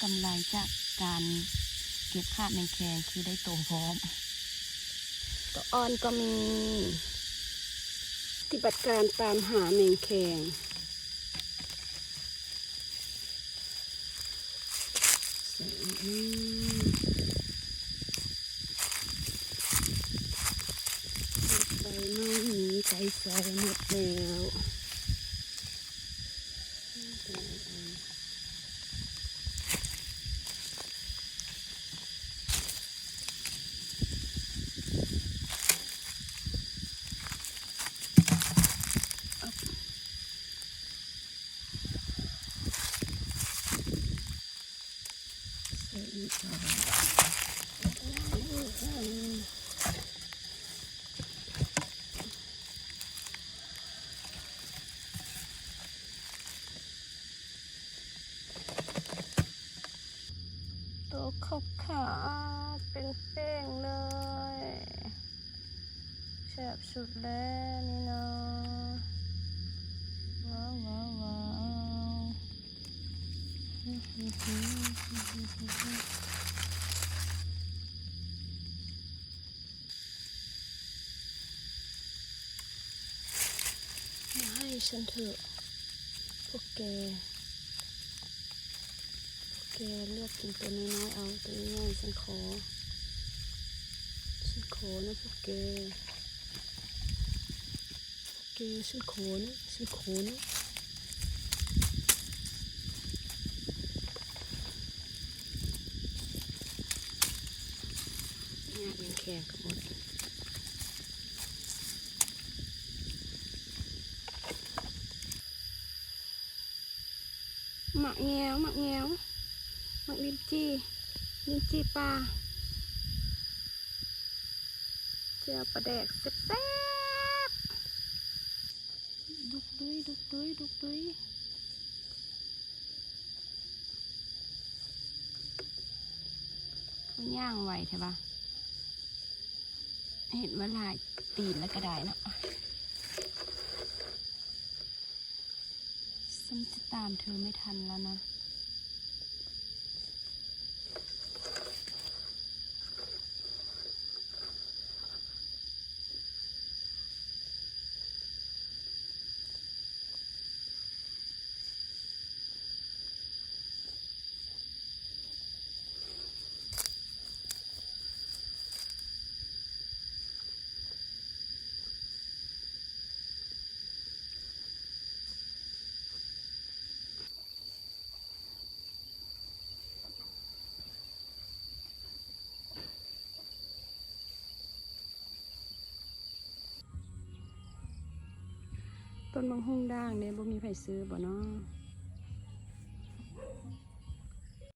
ກຳໄລຈາກການເກັບຂາດແມງແຄງຄືໄດ້ໂຕພ້ອມ. ໂຕອ່ອນກໍມີ. ປະຕິບັດການຕາມຫາແມງແຄງ. ໃສ່ອີກ ໄຟໄໝ້ ໄຟໃສ່ໝົດແລ້ວ. ໂຕຂາວໆ ເປ້ງໆ ເລີຍ. ແຊບສຸດແລ້ວນີ້ນະ. ວ້າວໆໆ. ມາໃຫ້ສັນເຖາະ ພວກແກ. ແກເລືອກກິນໂຕນ້ອຍໆ ເອົາ ໂຕໃຫຍ່ໆ ສັນຂໍ. ສັນຂໍນະພວກແກ. ແກ ສັນຂໍນະ ສັນຂໍນະ. ຍາກຍັງແຂງກັບໝົດ. ໝາກແງວ ໝາກແງວ ໝາກລິ້ນຈີ່ ລິ້ນຈີ່ປ່າ ແຈ່ວປາແດກແຊບໆ. ດຸກດຸຍ ດຸກດຸຍ ດຸກດຸຍ. ຄືຍ່າງໄວແທ້ວະ. ເຫັນວ່າຫຼາຍຕີນແລ້ວກໍໄດ້ເນາະ. ຊັ້ນຈະຕາມເທີໄມ່ທັນແລ້ວນະ. ຕົ້ນບັກຫຸ່ງດ່າງເດ້ ບໍ່ມີໃຜຊື້ບໍ່ເນາະ?